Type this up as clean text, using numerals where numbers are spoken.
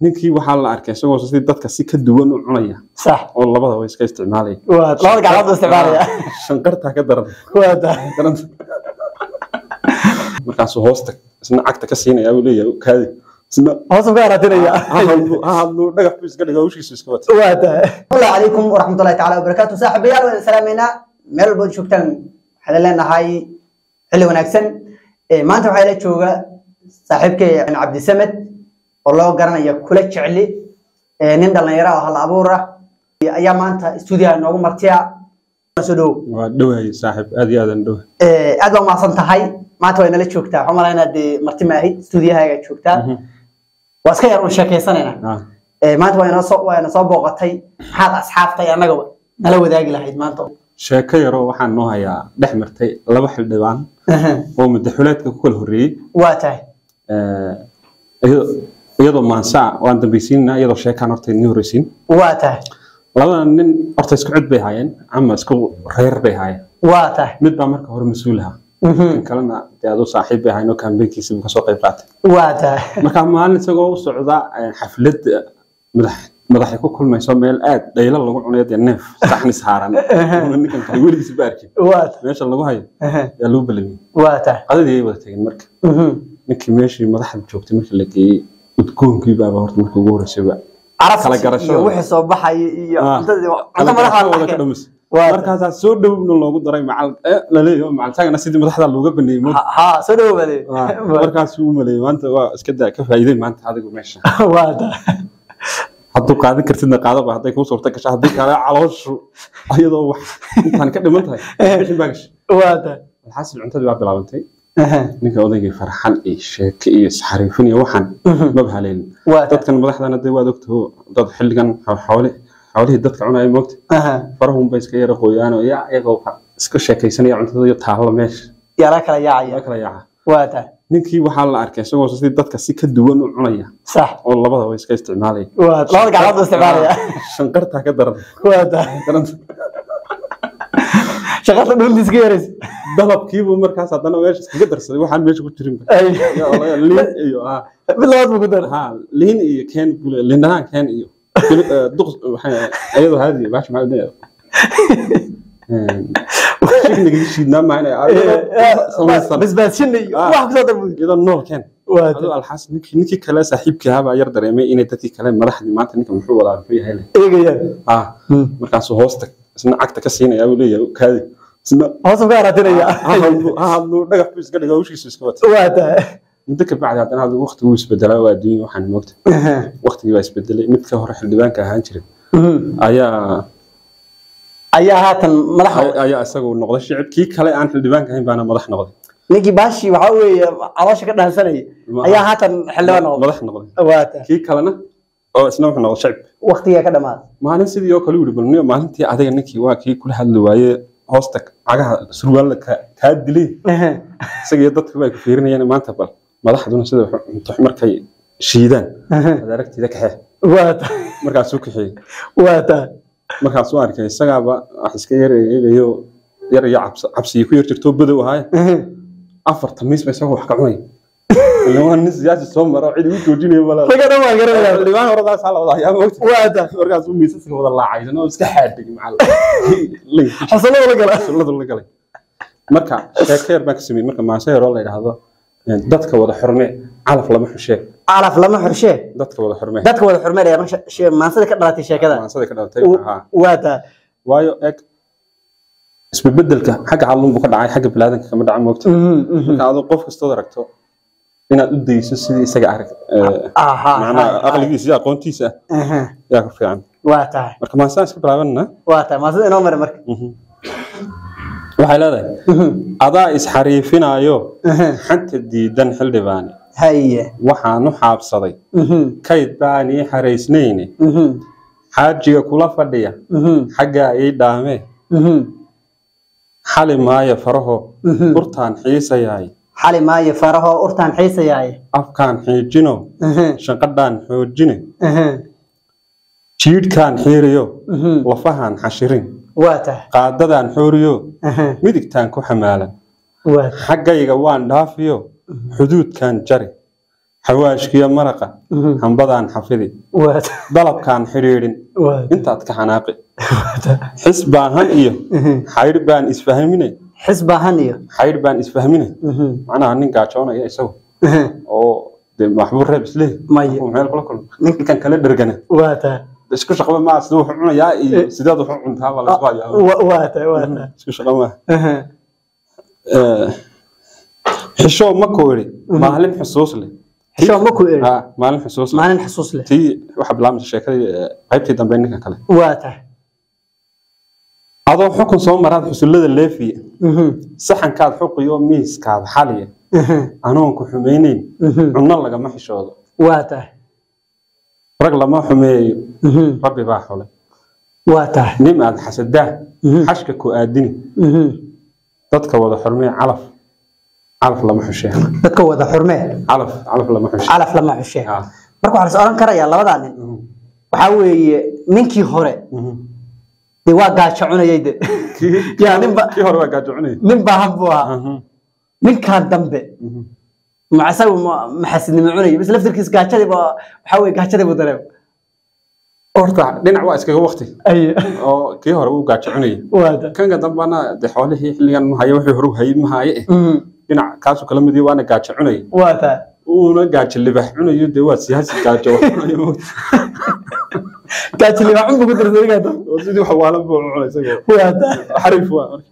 Ninkii waxaa la arkay isagoo si dadka si ka duwan u cunaya. Sax. Oo labada way iska isticmaalaya. Waa labada gacmood isticmaalaya. Shanqartaa ka daran. Waa tahay. Daran. Markaasuu hoosta isna cagta ka siinaya, uu leeyahay kaadi isna hoos uga haratinaya. Ha hadlu, ha hadlu, dhagax buu iska dhiga, hawshiisu iska wata. Waa tahay. Asalaamu calaykum waraxmatullahi tacaala wabarakaatu, saaxiibayaal, waan salaameynaa meel walba joogtaan. Waxaan leenahay xilli wanaagsan. Maanta waxaa ila jooga saaxiibkay Cabdisamed oo loo garanayo Kula Jecli, nin dhalinyaro ah, hal abuur ah ayaa maanta stuudiyaha noogu martiya. Soo dhowow. Waa dhowahay saaxiib, aad iyo aadan dhowahay. Aad baa umahadsan tahay, maanta way nala joogtaa. Waxaan malaynaa dee marti ma ahid, stuudiyahaaga joogtaa, waa iska yar un sheekaysanaynaa. Maanta waa ina soo booqatay. Maxaad asxaabtay annaga nala wadaagi lahayd maanta? Sheeko yaroo waxaan noo hayaa dhex martay laba xildhibaan oo madaxweyneedka ku kala horreeyey. Waa tahay. Iyadoo maansaa waan dambaysiinaa, iyadoo sheekaan horta idin horreysiin. Waa tahay. Labada nin horta isku cid bay haayeen ama isku reer bay haayeen. Waa tahay. Mid baa marka hore mas-uul ahaa, kan kalena dee aduu saaxiib bay ahayn oo kambeynkiisa buu kasoo qayb qaatay. Waa tahay. Marka maalin isagoo u socda xaflad madax madaxay ku kulmayso, meel aad dhaylo lagu cunayo, dee neef saxni saaran una ninkan kale weligiis ba arkin Waa tahay. meesha lagu hayo yaa lagu balamiyey. Waa tahay. Qadadii ay wada tageen. Marka ninkii meeshii madaxda joogtay markii la geeyey, udgoonkii baaba horta markii ugu horreysay ba Carafti kala garashada. iyo wixii soo baxay iyo cuntadii, cunto kala madaxa garashadooda la ka dhaxkay. dhamis. Waa tahay. Markaasaa soo dhowna loogu daray macal laleeyahay macal taagana sidii madaxda looga baneeyey moogta. Ha, soo dhowow bale. Markaasuu u maleeyey maanta waa iska daa, ka faa'iiday maanta adigu meesha. Waa tahay. Hadduu qaadan kartidna qaadaba, hadday kuu suurta gasho, haddii kale calooshu iyadoo wax intaan ka dhiman tahay bixin baa gashay. Waa tahay. Alxaasil, cuntadii baa bilaabantay. Ninka odaygii farxan iyo sheeke iyo isxariifin iyo waxaan maba haleelin. Waa tahay. Dadkan madaxdana dee waad ogtaho, dad xilligan xoole xoolihii dadka cunaya moogta, farahun bay iska yara qoyaanoo ya iyagoo iska sheekaysanaya cuntada iyo taallo meesha yaa la kala yaacaya. La kala yaaca. Waa tahay. Ninkii waxaa la arkay isagoo si dadka si ka duwan u cunaya. Sax. Oo labada way iska isticmaalaya. Waa labada gacmood isticmaalaya. Shanqartaa ka daran. Waa tahay. Daran. Shaqada dhuuntiisa ka yaraysa. Dalabkiibuu markaas haddana meesha iskaga darsaday waxaan meesha ku jirinba. Liin iyo Mid labaad buu ku daray. Ha, liin iyo keen bule, liin dhanaan keen iyo duq waxay iyadoo haadi baash maxaa leeyahay shigniga shiidnaa maayna samaysan. Basbaas shinni iyo wax ku soo dar buu. Iyadoo nool keen. Waa aduu alxaas ninkii kale saaxiibkii ahaa baa yar dareemay inay dadkii kale madaxdii maanta ninka muxuu wadaa, muxuu yahay leh. Eegayaan. Markaasuu hoosta isna cagta ka siinaya, uu leeyahay kaadi isna hoos uga haratinaya. Ha hadlu, ha hadlu, dhagax buu iska dhiga, hawshiisu iska wata. Waa tahay. Muddo ka bacdi haddana adigu waqtigu wuu isbedelaa, waa adduunya waxaan moogta, waqtigii baa isbedelay. Midka hore xildhibaanka ahaan jiray ayaa ayaa haatan madax ayaa isagu noqday shicib, kii kale aan xildhibaanka ahayn baana madax noqday. Ninkii baashi waxaa weeye caloosha ka dhaansanayay ayaa haatan xildhibaan noqday. Madax noqday. Waa tahay. Kii kalena oo isna wuxuu noqday shicib. Waqtigaa ka dhamaaday. Maalin sidii oo kale u yidhi bal niyo maalintii adiga ninkii waa kii kula hadli waaye hoosta cagaha surwaalla kaa dilay, isaga iyo dadku ay ku fiirinayaan, maanta bal madaxduna sida wax cunto markay shiidaan ad aragtida kaxee. Waa tahay. Markaasuu kaxeeyey. Waa tahay. Markaasuu arkay isagaaba wax iska yar eegayo yar iyo cabsiyo ku yar jirto badow ahaaye, afarta miis ba isagoo wax ka cunaya, ilaa waa nin siyaasi soo mara, cid ugu joojinayo malaa. Raga dhan waa garanaya. Xildhibaan horadaasaa la wada hayaa moogta. Waa tahay. Markaasuu miisaska wada laacaysan oo iska xaadhig macal Xasalada la gala. Sulladu la galay. Marka sheeko yar baan ka sameeyey, marka maase yaroo la yidhaahdo dadka wada xurmee, calaf lama xushee. Calaf lama xurshee. Dadka wada xurmee. Dadka wada xurmeynaya marka maansada ka dhalatay sheekada. Maansada ka dhalatay haa. Waa tahay. Waayo eg, isbebedelka xagga calluun buu ka dhacay, xagga bilaadanka kama dhaca moogta. Marka aduu qof kastood aragto inaad u dayso sidii isaga arag macnaha aqligiisa iyo aqoontiisa ah yaa ka fiican. Waa tahay. Marka maansaan iska bilaabanna. Waa tahay, maansada inoo maray marka. Waxay leedahay: adaa isxariifinaayo xanta diidan xildhibaane, waxaan u xaabsaday kayd baan ii xaraysnayne, xaajiga kula fadhiya xaggaa ii dhaamee, xali maayo faraho urtaan xiisayaay. Xali maayo faraho urtaan xiisayaay. Afkaan xiijino shanqadhaan xoojine, jiidhkaan xiiriyo lafahaan xashirin, Waa tahay. qaadadaan xooriyo midigtaan ku xamaalan, Waa tahay. Xaggayga waan dhaafiyo xuduudkaan jari, Xawaashkiyo maraqa hambadaan xafidi, Waa tahay. Dalabkaan xidhiidhin Waa tahay. intaad ka xanaaqi. Xis baahan iyo xaydh baan isfahmine. Xisbahan iyo Xaydh baan isfahmine, macnaha nin gaajoonaya isagu oo dee waxbuu reeb isleeyahy. Maya. Waxbuu meel kula kulmo, ninkan kale dhergana. Waa tahay. Isku shaqaba maa, siduu wax u cunayaa iyo sideed wax u cuntaa baa laisku hayaa. Waa tahay, waa tahay. Isku shaqa maa. Xishoo ma ku idhi maalin xusuus leh. Xishoo ma ku iri. Ha, maalin xusuus leh. Maalin xasuus leh. Tii waxa bilaabmaysa sheekadii, qaybtii dambe ninka kale. Waa tahay. Adoo xukun soo maraad xusullada leefiye, saxankaad xuqiyo miiskaad xaliya, anoon ku xumaynayn, cunno lagama xishoodo. Waa tahay. Rag lama xumeeyo, rabbi baa xulay. Waa tahay. Nin aad xasadaa xashka ku aadini. Dadka wada xurmee, calaf calaf lama xushee. Dadka wada xurmee. Calaf calaf lama xushee. Calaf lama xushee. Ah. Marka waxaa la is oran karayaa labadaa nin waxaa weeye ninkii hore dee waa gaajo cunayay de. Yaa ninba Kii hore waa gaajo cunay. Nin baahan buu ahaa. Ninkan dambe ma isagu ma xasidnimo cunayay bas laftirkiis gaajadii ba waxaa weeye gaajadii buu dareemay. Horta dhinac waa iskaga waqti Ay. oo kii hore wuu gaajo cunayay. Waa tahay. Kanka dambana de xoolihii xilligan ma hayo, wixii hore u hayay ma haye. Dhinac kaasuu kala mid yahay, waana gaajo cunayay. Waa tahay. Uuna gaajo libax cunayo, dee waa siyaasi gaajo wax cunayo moogta. Gaajili waa cunbu ku darsaday ninkan dambe. Oo sidii wax waalan buu cunay isagoo. Waa tahay. Xariif waa marka.